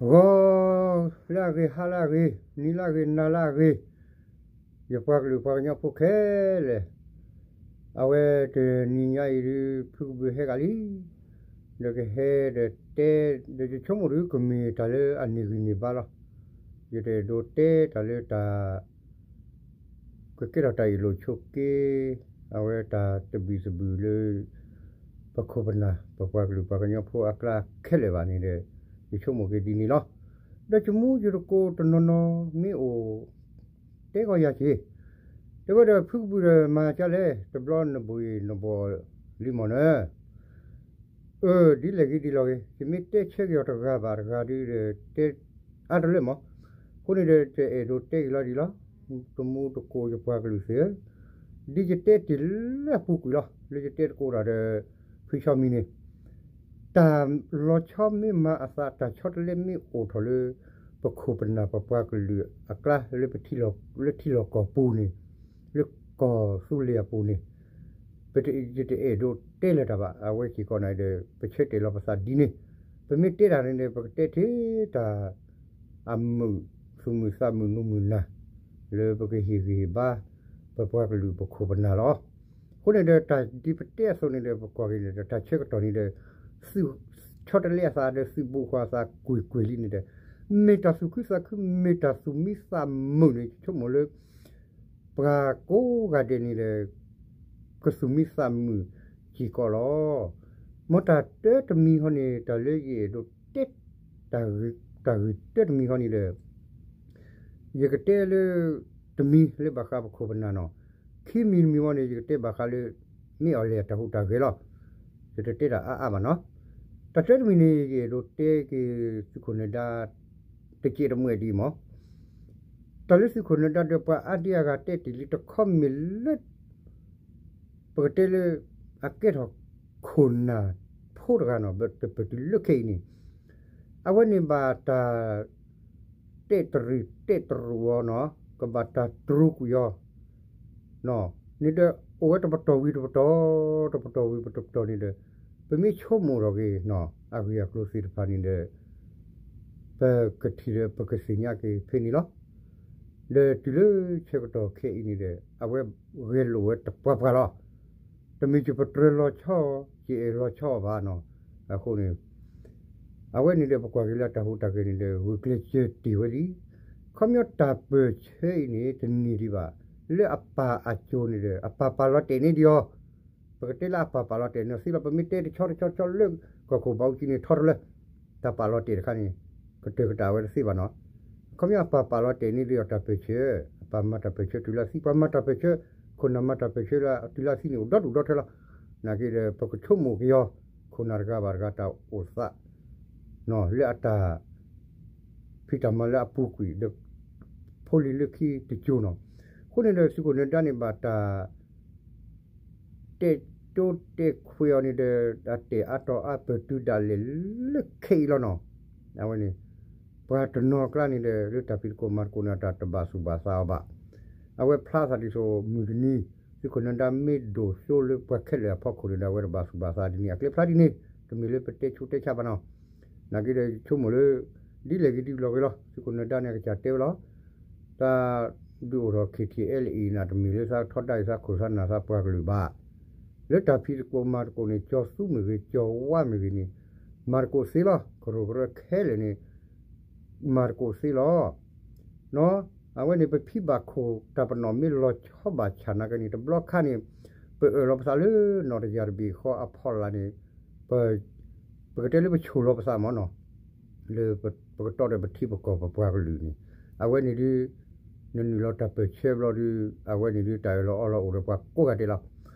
ဂီၤလၢအဂ့ၤ, ဟါလၢအဂ့ၤ, နံၤလၢအဂ့ၤ, နၤလၢအဂ့ၤ, ယပှၤကလုာ်ပှၤကညီဖိခဲလၢာ်, အဝဲတနံၤညါအံၤဒုး ဖုကဘုးဟဲဂၤလံ, ဒီးကဟဲဒီးတဲ, ဒီးယဆိကမိၣ်ဒုးကမ့ၢ်တၢ်လၢအန့ၢ်ဂံၢ်န့ၢ်ဘါလီၤ. ယတအဲၣ်ဒိးတဲတၢ်လၢတၢ် ကကဲထီၣ်တၢ်အ့ၣ်လိာ်ဆိးက့, အဝဲတၢ်သဘံၣ်သဘုၣ်လၢ ပခိၣ်ပနၢ် ပပှၤကလုာ်ပှၤကညီဖိအကျါခဲလၢာ်ဘၣ်န့ၣ်ဒီး ယဆိကမိၣ်က့ၤဒ်န့ၣ်လီၤ. ဒီးယမူယသကိးတနီၤနီၤမ့ၢ်အိၣ် တဲဂီၤယၤက့ၤ, တဲဝဲဒီး ဖုကဘုးဒီးမၤကလဲၣ်, တဘျီနဘှံးနဘှီၣ်လံမ့ၢ်နၢ် အၢ ဒ်လဲၣ်ဂ့ၤဒ်လဲၣ်ဂ့ၤ, ယမ့ၢ်တဲဆၢက့ၤအီၤတဂၤဘၣ်တဂၤဒုးဒီး တဲအါတလၢမး, အဃိန့ၣ်ဒီး တအဲၣ်ဒိးတဲက့ၤလီၤဒ်လီၤ. တမူတကိးယပှၤကလုာ်သ့ၣ်ဧၢ, ဒ်ယတဲတ့ၢ်လၢအပူၤကွံာ်လီၤ. လၢယတဲတကိးတၢ်ဒီး ဖုဆီမံၤန့ၣ် တၢ်လီၤဆီမ့ၢ်မၤအသး, တၢ်ဆီတလဲမ့ၢ်အိၣ်ထီၣ်လၢ ပခိၣ်ပနၢ်ပပှၤကလုာ်အကျါ လၢပထံလီၢ်, လၢထံလီၢ်ကီၢ်ပူၤန့ၣ်, လၢကီၢ်သူလ့ၤအပူၤန့ၣ်, ပတ, ယတအဲၣ်ဒိးတဲလၢၤတၢ်ဘၣ်. အဝဲစ့ၢ်ကီးန့ၣ်ဒီး ပဆၢတဲာ်လီၤပသးဒ်န့ၣ်, ပမ့ၢ်တဲတၢ်န့ၣ်ဒီး ပကတဲထဲတၢ် အမုာ်သူၣ်မုာ်သးမုာ်နူမုာ်နၢ် လၢပကဟ့ၣ်ဂံၢ်ဟ့ၣ်ဘါ ပပှၤကလုာ်ပခိၣ်ပနၢ်လီၤ. အဃိန့ၣ်ဒီး တၢ်ဒ်ပတဲအသိးန့ၣ်ဒီး ပကွၢ်က့ၤန့ၣ်ဒီး တၢ်ဆၢကတီၢ်န့ၣ်ဒီး သုးဆီတလဲအသးဒီး သုးဘူးဃီၤအသးကွ့ၢ်ကွ့ၢ်လံန့ၣ်ဒီး မ့ၢ်တၢ်သူၣ်ခုသးခု မ့ၢ်တၢ်သူၣ်မံသးမုာ်န့ၣ် ဆိကမိၣ်လၢ ပှၤကိးဂၤဒဲးန့ၣ်ဒီး ကသူၣ်မံသးမုာ်စ့ၢ်ကီးလီၤ. မ်တၢ်တၢတမံၤဃီန့ၣ် တၢ်လၢယအဲၣ်ဒိးတဲ တၢ်ဂ့ၢ်တၢတမံၤဃီန့ၣ်ဒီး ယကတဲလၢ တမံၤလၢဘၣ်ဃးပခိၣ်ပနၢ်နီၤ, ခံမံၤတမံၤဝဲန့ၣ် ယကတဲဘၣ်ဃးလၢ မ့ၢ်အီၤလဲၣ်တၢ်ဟူးတၢ်ဂဲၤလီၤ. ယတတဲတၢ်အါအါဘၣ်နီၤ. တၢ်တၢတမံၤန့ၣ် ယအဲၣ်ဒိးတဲက့ၤသုးခိၣ်နၢၤဒါ တကဲးတမှဲာ်ဒ်အံၤမး, တၢ်လၢသုးခိၣ်နၢၤဒါဒီးပှၤအါဒံအါဂၤတဲတ့ၢ်လံတခီမ့ၢ်လၢ ပကတဲလၢ အကဲထီၣ်ခိၣ်နၢ်ဖိတဂၤနီၤ ပတုၤလၢခဲအံၤန့ၣ် အဝဲန့ၣ်ဘၣ်တၢ် တဲတရံးတဲတရူးအီၤနီၤ, ကဘၣ်တၢ်တရူးကွံာ်အီၤ န့ၣ်ဒီး အိၣ်ဝဲတပတီၢ်ဝံၤတပတီၢ်, တပတီၢ်ဝံၤတပတီၢ်န့ၣ်ဒီး ပမ့ၢ်ဆိကမိၣ်ထီၣ်က့ၤနီၤ အဂ့ၢ်အကျိၤသ့ၣ်တဖၣ်န့ၣ်ဒီး ပကထံၣ်ဒီးပကသ့ၣ်ညါက့ၤဖဲန့ၣ်လီၤ. ဒီးတုၤလၢဆၢကတီၢ်ခဲအံၤန့ၣ်ဒီး အဝဲဂဲၤလိာ်ဝဲတပှၢ်ပှၢ်လီၤ. တမ့ၢ်ယပတြၢၤလီၤဆီ, ယအဲၣ်လီၤဆီအီၤဘၣ်နီၤ. အဃိန့ၣ် အဝဲန့ၣ်ဒီး ပကွၢ်က့ၤလၢတၢ်ဟူးတၢ်ဂဲၤန့ၣ်ဒီး ဂုာ်ကျဲးစၢးတ့ၢ်ဝဲလံ. ခီပညီတၢ်ပၢၢ်ဆၢအံၤန့ၣ် တန့ၢ်ဒံးဘၣ်. လၢအပၢ်အစိၤန့ၣ်ဒီး အပၢ်ပာ်လီၤတဲာ်န့ၢ်ဒံးအီၤ, ပကတဲလၢအပၢ်ပာ်လီၤတဲာ်န့ၢ်အီၤသ့လီၤ. ပမ့ၢ်တဲတဆီတဆီတဆီလၢ ကီၢ်ခိၣ်ဘးအူကၠံန့ၣ် ထီတလၢ တၢ်ပာ်လီၤတဲာ်တခါန့ၣ် ကတၢၢ်ကတၢၢ်ဝဲတသ့ဘၣ်နီၤ. ခီပညီအပၢ်ပာ်လီၤတဲာ်န့ၢ်ဒံးအီၤတၢ်ပၢၢ်ဆၢ, အပၢ်မၤတၢ်ပၢၢ်ဆၢတုၤလၢအသံ, ပှၤမၤတၢ်ပၢၢ်ဆၢ, ခိၣ်နၢ်မၤတၢ်ပၢၢ်ဆၢလၢတုၤလၢအသံန့ၣ် အိၣ်ဒီဒူၣ်ဒီထၢလီၤ. နာ်က့ဒီး ပကဆိကမိၣ်က့ၤအီၤ ခိၣ်နၢ်တဂၤဘၣ်တဂၤတၢ်အိၣ်သး လၢအတၢ် ဖံးတၢ်မၤလၢအပူၤကွံာ်ဒီး ဖိလံၤလၢခံတစိၤနီၤ. အဃိန့ၣ်ဒီး သုးခိၣ်နၢၤဒါန့ၣ်ဘၣ်တၢ် တဲတိတဲခွဲးအီၤန့ၣ်ဒီး အတဲာ်အါတီၤအါပၢၢ်တုၤဒၣ်လဲာ်လၢခဲအံၤလီၤနီၤ. အဝဲန့ၣ် ပှၤတနီၤအကျါန့ၣ်ဒီး လၢတၢ်ဖံးသကိးမၤသကိးန့ၣ် အတၢ်တဘၣ်သူၣ်ဘၣ်သးအီၤဘၣ်. အဝဲဖျါသးဒ်သိးမုၢ်တနံၤ သုးခိၣ်နၢၤဒါမ့ၢ်ဒိၣ်စိလၢပှၤခဲလၢာ်အဖီခိၣ်န့ၣ်ဒီး အဝဲတဘၣ်သူၣ်ဘၣ်သးဒ်န့ၣ် အကျဲဖျါဒ်န့ၣ် တမ့ၢ်လၢပတဲဆူးတဲဆါဘၣ်နီၤ. နာ်က့ဒီး ယဆိကမိၣ်လၢ ဒ်လဲၣ်ဂ့ၤဒ်လဲၣ်ဂ့ၤလီၤ သုးခိၣ်နၢၤဒါန့ၣ် အကစၢ်တဲဝဲလီၤ. တၢ်ဒုးအိၣ်ထီၣ် ခ့ၣ်ထံၣ်အဲလ်အံၤန့ၣ် တမ့ၢ်လၢသးထီဒါအံၤသးခိၣ်သးနၢ်သးပှၤကလုာ်ဘၣ်. လၢတၢ်ဖံးသကိးမၤသကိးန့ၣ် ကၠီၤသူမ့ၢ်ဂ့ၤ ကၠီၤဝါမ့ၢ်ဂ့ၤန့ၣ် မၤသကိးသ့လီၤ. ကရူၢ်ကရၢခဲလၢာ်န့ၣ် မၤသကိးသ့လီၤ. နီၤ အဝဲန့ၣ် ပဖံးဘၣ်ခိၣ် တၢ်ပနီၣ်မ့ၢ်လီၤဆီဘၣ်ဆၣ်နာ်က့န့ၣ် တဘျီခါန့ၣ် ပအၢၣ်လီၤပသးလၢနီၢ်တယၢ်တဘ့ၣ်ဃီအဖီလာ်န့ၣ် ပကတဲလၢပဆိၣ်လီၤပသးမ့ၢ်နီၤ လၢပကတီဒီးပထံပကီၢ်ပပှၤကလုာ်န့ၣ် အဝဲန့ၣ်ဒုး နနုာ်လီၤတၢ်ပၢၢ်ဆၢဘျီဒုး အဝဲန့ၣ်ဒုး တၢ်အၢၣ်လီၤအီလီၤအိၣ်ဒီးပှၤကိးဂၤဒဲးလီၤ.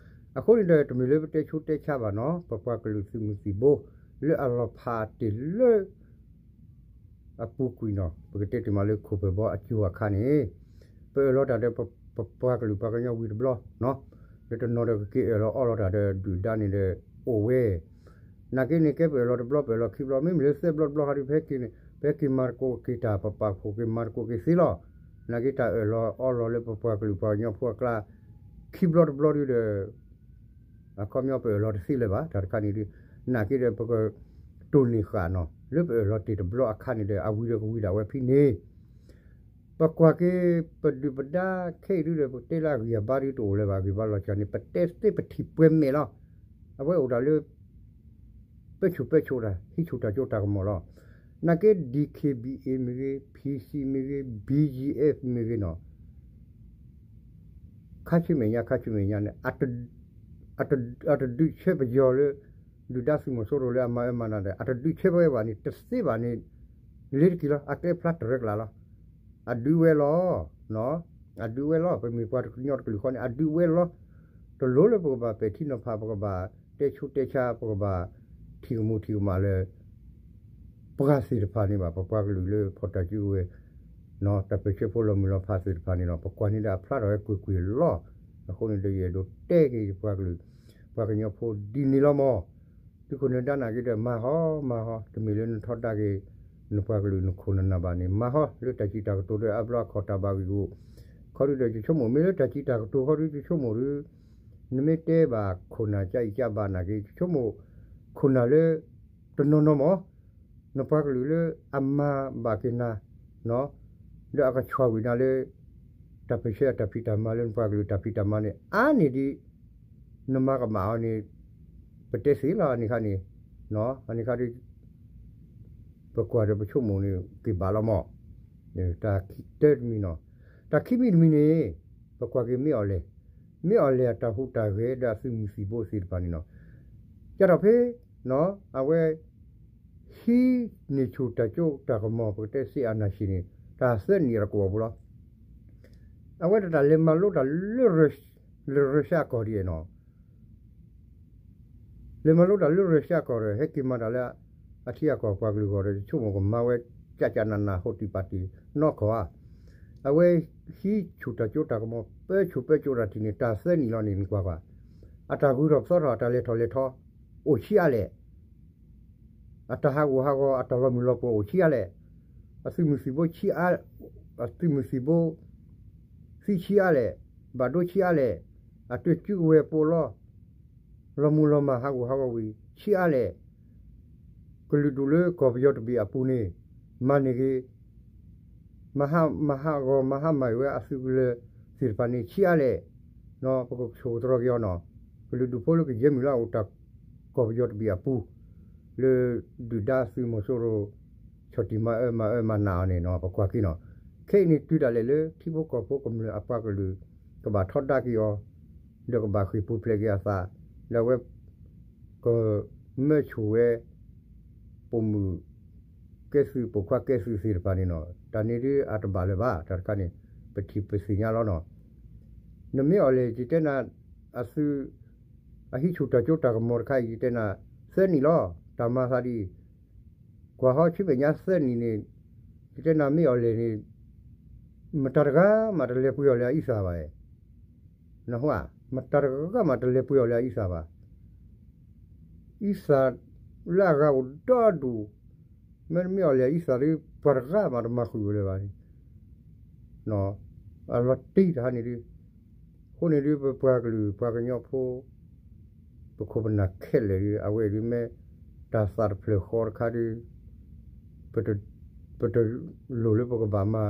အဃိန့ၣ်ဒီး တမ့ၢ်လၢပတဲဆူးတဲဆါဘၣ်နီၤ ပပှၤကလုာ်သုးမုၢ်သံၣ်ဘိ လၢအလီၤဖးတ့ၢ်လၢ အပူၤကွံာ်နီၤ ပကတဲတ့ၢ်မးလၢခိၣ်ဖၢၣ်ဘီအစိၤအခါန့ၣ် ပအၢၣ်လီၤတၢ်ဒီး ပပှၤကလုာ်ပှၤကညီဝံၤတဘျီနီၤ လၢတနီၤဒီးကက့ၤအၢၣ်လီၤအီလီၤတၢ်ဒီးဒုၣ်ဒါန့ၣ်ဒီး အိၣ်ဝဲ နာ်က့န့ၣ် ကဲပအၢၣ်လီၤတဘျီ ပအၢၣ်လီၤခံဘျီ မ့မ့ၢ်လၢသၢဘျီတဘျီဃီဒီး ပဟဲက့ၤမၤသကိးက့ၤတၢ် ပပာ်ဖှိၣ်က့ၤမၤသကိးက့ၤသ့လီၤ. နာ်က့တၢ်အၢၣ်လီၤအီလီၤလၢပပှၤကလုာ်ပှၤကညီဖိအကျါ ခံဘျီတဘျီဒုးဒီး အခီပညီပအၢၣ်လီၤတသ့လၢၤဘၣ် တၢ်တခါန့ၣ်ဒုး နာ်က့ဒီးပကတိၢ်နီၣ်ဃာ်နီၤ လၢပအၢၣ်လီၤတ့ၢ်တဘျီအခါန့ၣ်ဒီး အဝံၤဒီးကဝံၤဒၣ်ဝဲဖဲန့ၣ် ပကွၢ်က့ၤ ပဒုၣ်ပဒါခဲအံၤဒုဒီး ပတဲလၢအဂံၢ်အဘါဒုတအိၣ်လၢၤဘၣ်, အဂံၢ်ဘါလီၤစှၤန့ၣ် ပတဲသ့ပထံၣ်ပှဲၤမဲာ်လီၤ. အဝဲအိၣ်ဒၣ်လၢ ပၢဆူၣ်ပၢစိးတၢ် ဟံးဆူၣ်တၢ်စိတၢ်ကမီၤလီၤ. နာ်က့ ဒီး ခ့ဘံၣ်အ့ၣ် မ့ၢ်ဂ့ၤ, ဖံစံမ့ၢ်ဂ့ၤ, ဘံယံအ့ၣ် မ့ၢ်ဂ့ၤနီၤ ခါဆူမဲာ်ညါ ခါဆူမဲာ်ညါန့ၣ် အတဒုးဆၢပယီၤလၢ ဒုၣ်ဒါသုးမီၤစိရိၤလၢအမၤအၢမၤနးဒီး အတဒုးဆၢဝဲဘၣ်န့ၣ် တသ့ဘၣ်န့ၣ် လ့ၤတက့ၤလီၤ. အကျဲဖျါတရဲၣ်ကျါလီၤ. အဒုးဝဲလီၤ. အဒုးဝဲလီၤ. ပမ့ၢ်ပှၤကညီတကလုာ်ဃီန့ၣ် အဒုးဝဲလီၤ. တလိၣ်လၢပကဘၣ်ပဲာ်ထံနီၤဖး ပကဘၣ်တဲဆူးတဲဆါ ပကဘၣ်ထံၣ်ကမူၣ်ထံၣ်ကမၣ်လၢ ပှၤသ့ၣ်တဖၣ်န့ၣ်ဘၣ်, ပပှၤကလုာ်လၢဖီၣ်တၢ်စုကဝဲၤ တၢ်ပၢၢ်ဆၢဖိလီၤမုၢ်လီၤဖးသ့ၣ်တဖၣ်န့ၣ်ဒီး ပကွၢ်န့ၢ်ဒၣ်အဖျါထီၣ်ဝဲကွ့ၢ်ကွ့ၢ်လီၤ. အဃိန့ၣ်ဒီး ယအဲၣ်ဒိးတဲက့ၤယပှၤကလုာ် ပှၤကညီဖိဒ်န့ၣ်လီၤမၢ်. သုးခိၣ်နၢၤဒါနာ်က့ဒီး မၤဟီ မၤဟီ, တမ့ၢ်လၢနထီဒါက့ၤ နပှၤကလုာ်နခိၣ်နနၢ်ဘၣ်န့ၣ် မၤဟီ လၢတၢ်စံးတၢ်ကတိၤဒီးအါဘျီအခီၣ်တၢ်ဘၣ်ဂံၢ်ဂူာ် ခီဒုဒီးယဆိကမိၣ် မ့ၢ်လၢတၢ်စံးတၢ်ကတိၤခီဒုယဆိကမိၣ်ဒု နမ့ၢ်တဲဘၣ်ခိၣ်နၢ်ကၠါအံၤကၠါဘၣ်နာ်က့ ယဆိကမိၣ် ခိၣ်နၢ်လၢ တနီၤနီၤမၢ် နပှၤကလုာ်လၢအမၤဘၣ်က့ၤနၤ ဒီးအကဆှၣ်ဝံၤနၤလၢ တၢ်ပၢၢ်ဆၢအတၢ်ဖံးတၢ်မၤလၢနပှၤကလုာ်တၢ်ဖံးတၢ်မၤန့ၣ် အါန့ၢ်ဒံး နမၤကမၣ်အီၤန့ၣ် ပတဲသ့လီၤ အန့ၣ်ခါန့ၣ် အန့ၣ်ခါဒ် ပကွၢ်ဒီးပဆိကမိၣ်န့ၣ် က့ၤဘၣ်လီၤမၢ်. တၢ်ခံတမံၤနီၤ, တၢ်ခံမံၤတမံၤန့ၣ် ပကွၢ်က့ၤမ့ၢ်အီၤလဲၣ်, မ့ၢ်အီၤလဲၣ်အတၢ်ဟူးတၢ်ဂဲၤဒီးအသုးမုၢ်သံၣ်ဘိသ့ၣ်တဖၣ်န့ၣ်နီၤ, ကၢ်ထီၣ်ဖဲ အဝဲ ဟံးန့ၢ်ဆူၣ်တၢ်စိတၢ်ကမီၤ ပကတဲစ့အနၢ်ဆံးန့ၣ် တၢ်သၢနံၣ်အတကွီၢ်ပူၤလီၤ. အဝဲတၢ်လဲၤမၤလိတၢ်လၢ လၢရၢၡါကီၢ်ဒ်အံၤနီၤ လဲၤမၤလိတၢ်လၢရၢၡါကီၢ်ဒီး ဟဲက့ၤမၤတၢ်လၢအထံအကီၢ်ပှၤကလုာ်ဂီၢ်ဒီး ယဆိကမိၣ်ကမၤဝဲ ကၠးကၠးနးနး ဟိးတံၢ်ပာ်တံၢ်နီၢ်ကီၢ်ဧါ. အဝဲဟံးဆူၣ်တၢ်စိတၢ်ကမီၤ ပၢဆူၣ်ပၢစိးတၢ်ထံၣ်န့ၣ် တၢ်သၢနံၣ်လီၤန့ၣ် နကွၢ်ကွၢ်, အတၢ်ဂုၤထီၣ်ပသီထီၣ် အတၢ်လဲၤထီၣ်လဲၤထီ အိၣ်ဆံးအါလဲၣ် အတၢ်ဟးဂူာ်ဟးဂီၤ အတၢ်လီၤမုၢ်လီၤပှီၢ်အိၣ်ဆံးအါလဲၣ်, အသုးမုၢ်သံၣ်ဘိဆံးအါ, အသုးမုၢ်သံၣ်ဘိ သံဆံးအါလဲၣ်, ဘၣ်ဒိဆံးအါလဲၣ်, အတၢ်စုကဝဲၤပိာ်လီၤ, လီၤမုၢ်လီၤမၢ်ဟးဂူာ်ဟးဂီၤဝံၤ ဆံးအါလဲၣ်, ကလုာ်ဒူၣ်လၢကီၢ်ပယီၤတဘ့ၣ်အပူၤန့ၣ် မၤန့ၢ်က့ၤ မၤဟးဂီၤမၤဟးမၢ်ဝဲအသုးကလၢၤသ့ၣ်တဖၣ်န့ၣ် ဆံးအါလဲၣ်, ပကဆိၣ်ကတြီက့ၤအီၤနီၤ, ကလုာ်ဒူၣ်ဖိလၢကယဲၢ်မုၢ်လၢအအိၣ်တၢ်ကီၢ်ပယီၤတဘ့ၣ်အပူၤ လၢဒုၣ်ဒါသုးမီၤစိရိၤ ဆီၣ်တံၢ်မၤအၢမၤအၢမၤနးအီၤန့ၣ်နီၤ ပကွၢ်က့ၤနီၤ, ခဲအံၤန့ၣ် တုၤဒၣ်လဲာ်လၢထံဖိကီၢ်ဖိကမျၢၢ်အပှၤကလုာ် ကဘၣ်ထီဒါက့ၤအီၤ ဒီးကဘၣ်ဃ့ၢ်ပူၤဖျဲးက့ၤအသး, ဒီးအဝဲ ကမၢဆူၣ်ဝဲ ပိာ်မုၣ်ကဲသုး ပိာ်ခွါကဲသုးသ့ၣ်တဖၣ်န့ၣ်နီၤ, တၢ်န့ၣ်ဒ်အတဘၣ်လၢၤဘၣ် တၢ်တခါန့ၣ် ပထံၣ်ပသ့ၣ်ညါလီၤနီၤ. နမ့ၢ်အီၣ်လဲၣ် ယတဲနၤ အသုး အဟံးဆူၣ်တၢ်စိတၢ်ကမီၤတခါအံၤ ယတဲနၤ သၢနံၣ်လီၤ တၢ်မၤသးဒ်အံၤ, ကွၢ်ဟီဆူမဲာ်ညါသၢနံၣ်န့ၣ် ယတဲနၤမ့ၢ်အီၣ်လဲၣ်န့ၣ် မတၤတဂၤမးတလဲၤပှ့ၤအီၤလၢအအံသၣ်ဘၣ်, နဟါ, မတၤတဂၤမးတလဲၤပှ့ၤအီၤလၢအအံသၣ်ဘၣ်. အံသၣ်လၢအဂၤအိၣ်ဒီဒူၣ်, မ့မ့ၢ်အီၣ်လဲၣ်အံသၣ်ဒီး ပှၤတဂၤမးတမၤဃုာ်ဝဲလၢၤဘၣ်. အလီၤတံၢ်တဟါန့ၣ်ဒု, အဃိန့ၣ်ဒု ပပှၤကလုာ်ပှၤကညီဖိ ပခိၣ်ပနၢ်ခဲလၢာ်ဒု အဝဲဒုမ့ၢ်တၢ်သးတဖျၢၣ်ဃီတခါဒု ပတလိၣ်လၢပကဘၣ်မၤ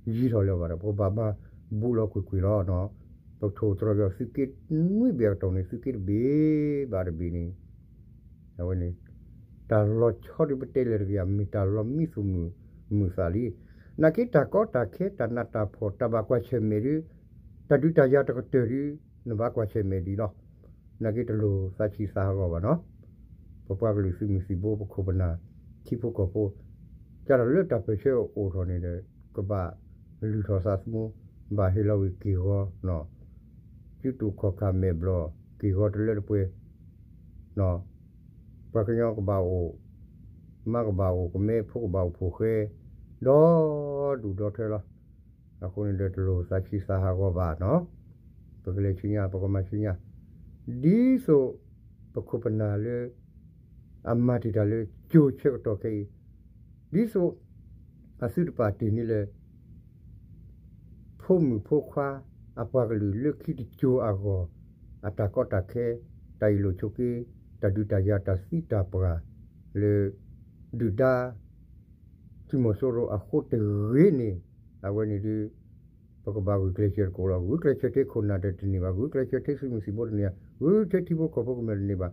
ယံၤထီၣ်လၢၤဘၣ်ဒီး ပကဘၣ်မၤဘူးလီၤကွ့ၢ်ကွ့ၢ်လီၤ. ပကထိၣ်သတြီၤက့ၤအီၤ သုးက့နွံဘ့ၣ်အကတီၢ်န့ၣ် သုးက့တဘ့ၣ်ဘၣ်တဘ့ၣ်န့ၣ် အဝဲန့ၣ် တၢ်လီၤဆီဒုပတဲလဲၤတဂ့ၤ မ့ၢ်တၢ်လီၤမံသူၣ်မုာ်မုာ်သးလံ. နာ်က့တၢ်ကီတၢ်ခဲ တၢ်နးတၢ်ဖှီၣ် တၢ်ဘၣ်ကွၢ်ဆၢၣ်မဲာ်ဒု တၢ်ဒုးတၢ်ယၤတကတၢၢ်ဒု နဘၣ်ကွၢ်ဆၢၣ်မဲာ်ဒ်လီၤ. နာ်က့တလိၣ်သးဆံးသးဟးဂီၤဘၣ်နီၤ. ပပှၤကလုာ်သုးမုၢ်သံၣ်ဘိ ပခိၣ်ပနၢ် ထံဖိကီၢ်ဖိ ကၢ်ထီၣ်လၢတၢ်ပၢၢ်ဆၢအိၣ်ထီၣ်န့ၣ်ဒီး ကဘၣ်လုၢ်ထီၣ်သးသမူ ဘၣ်ဟ့ၣ်လီၤဝံၤက့ၢ်ဂီၤ စုတူာ်ခီၣ်ခၣ်မဲာ်ဘျီၣ် က့ၢ်ဂီၤတလၢတပှဲၤ ပှၤကညီကဘၣ်အိၣ် မါကဘၣ်အိၣ်ကမဲ ဖိကဘၣ်အိၣ်ဖိၣ်ဃဲ ဒီဒူၣ်ဒီထၢလီၤ. အဃိန့ၣ်ဒီးတလိၣ်သးဆံးသးဟးဂီၤဘၣ်နီၤ. ပကလဲၤဆူညါ ပကမၤဆူညါ ဒ်သိး ပခိၣ်ပနၢ်လၢ အမၤတ့ၢ်တၢ်လၢကၠိဆၢကတီၢ်ခဲအံၤ ဒ်သိး အသုတပာ်တ့ၢ်န့ၢ်လၢ ဖိမုၣ်ဖိခွါ အပှၤကလုာ်လၢခံတကၠိအဂီၢ် အတၢ်ကီတၢ်ခဲ တၢ်အ့ၣ်လိာ်ဆိးက့ တၢ်ဒုးတၢ်ယၤ တၢ်သံတၢ်ပှၢ် လၢ ဒုၣ်ဒါ သုးမီၤစိရိၤအဃိတဂ့ၤန့ၣ် အဝဲန့ၣ်ဒုး ပကဘၣ်ဂုာ်ကျဲးစၢးတကိးလီၤ. ဂုာ်ကျဲးစၢးထဲခိၣ်နၢ်ဒီးတန့ၢ်ဘၣ်, ဂုာ်ကျဲးစၢးထဲသုးမုၢ်သံၣ်ဘိတန့ၢ်ဘၣ်, ဂုာ်ထဲထံဖိကီၢ်ဖိကမျၢၢ်တန့ၢ်ဘၣ်.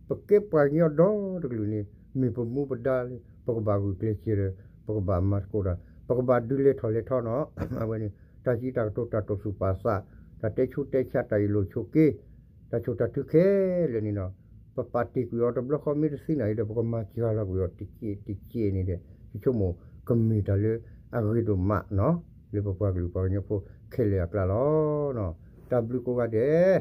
ပကဲပှၤကညီဒီတကလုာ်န့ၣ် မ့ၢ်ပမူပဒါလၢ ပကဘၣ်ဂုာ်ကျဲးစၢးဒီး ပကဘၣ်မၤသကိးတၢ်, ပကဘၣ်ဒုးလဲၤထီၣ်လဲၤထီနီၤ. အဝဲန့ၣ် တၢ်စံးတၢ်ကတိၤ တၢ်တိာ်သူၣ်ပာ်သး, တၢ်တဲဆူးတဲဆါ, တၢ်အ့ၣ်လိာ်ဆိးက့, တၢ်ဆိၣ်တၢ်ထုခဲလၢာ်န့ၣ်ဒီး ပပာ်တ့ၢ်ကွံာ်အီၤတဘျီဃီ မ့ၢ်တသ့န့ၣ်အံၤဒီး ပကမၤစှၤလီၤကွံာ်အီၤတကဲးတကဲးန့ၣ်ဒီး ယဆိကမိၣ်ကမ့ၢ်တၢ်လၢအဂ့ၤဒိၣ်မးနီၤ လၢပပှၤကလုာ်ပှၤကညီဖိခဲလၢာ်အကျါလီၤ. တၢ်ဘျုးကိးဂၤဒဲး